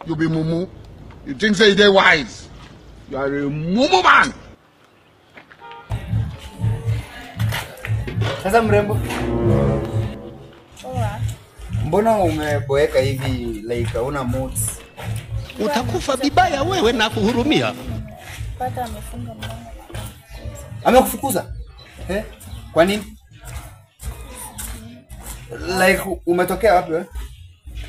You be mumu. You think say they wise. You are a mumu man. Sasa mrembo. Poa. Mbona umeboeka hivi like hauna moods? Utakufa vibaya wewe na kuhurumia. Pata amefunga mlango. Amekufukuza? Eh? Kwa nini? Like umetokea wapi wewe?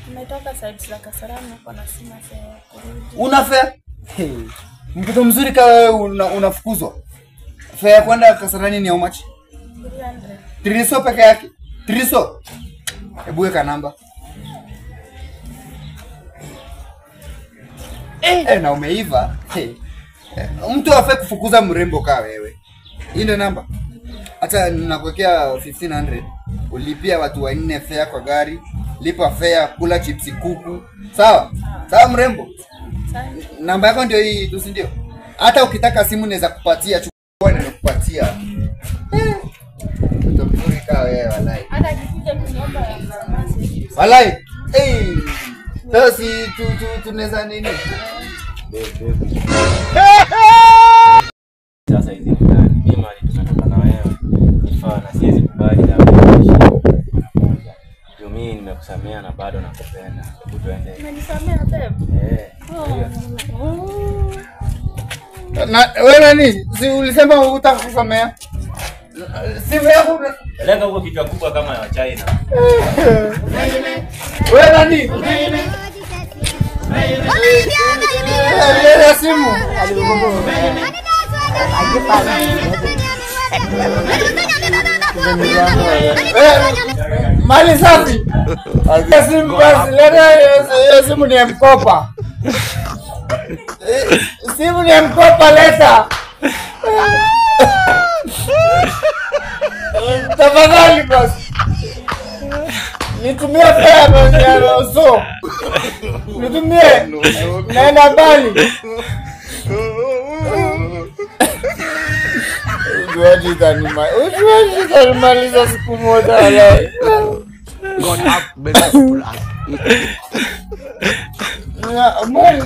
Nimetoka side za Kasarani huko na sina fare kurudi. Una fare? Hey. Mtoto mzuri kama wewe unafukuzwa. Fare kwenda Kasarani ni how much? 300. Triso peke yake. Triso. Hebu weka namba. Na umeiva. Hey. Mtu afai kufukuza mrembo kama wewe. Hii ndio namba. Acha ninakuwekea 1500. Ulipia watu wanne fare kwa gari. Lipa fare, kula chipsi kuku. Sawa? Sawa mrembo. Namba yako ndio hii tu, si ndio? Hata ukitaka simu naweza kupatia, chukua ninakupatia. Mtoto mzuri kama wewe walai. Hata akikuja kuniomba msamaha. Walai. Eh. Sasa si tunaweza nini? Bebe. Sasa hizi ni nani? Mimi mali tumetoka na wewe. Ifaa na siwezi kubali na wewe. Mimi nimekusamea na bado nakupenda. Hebu tuende. Umenisamea babe? Eh. Na wewe nani? Si ulisema hutaka kusamea? Simu yako lenga huko kichwa kubwa kama ya China. Wewe nani? Wewe simu. Mali safi. Simu basi, leta simu ni mkopa. Simu ni mkopa leta. Tafadhali basi. Nitumie fare basi so. Nitumie. Naenda mbali. Ujuaji itanimaliza siku moja walai. God have mercy upon us. Mwali.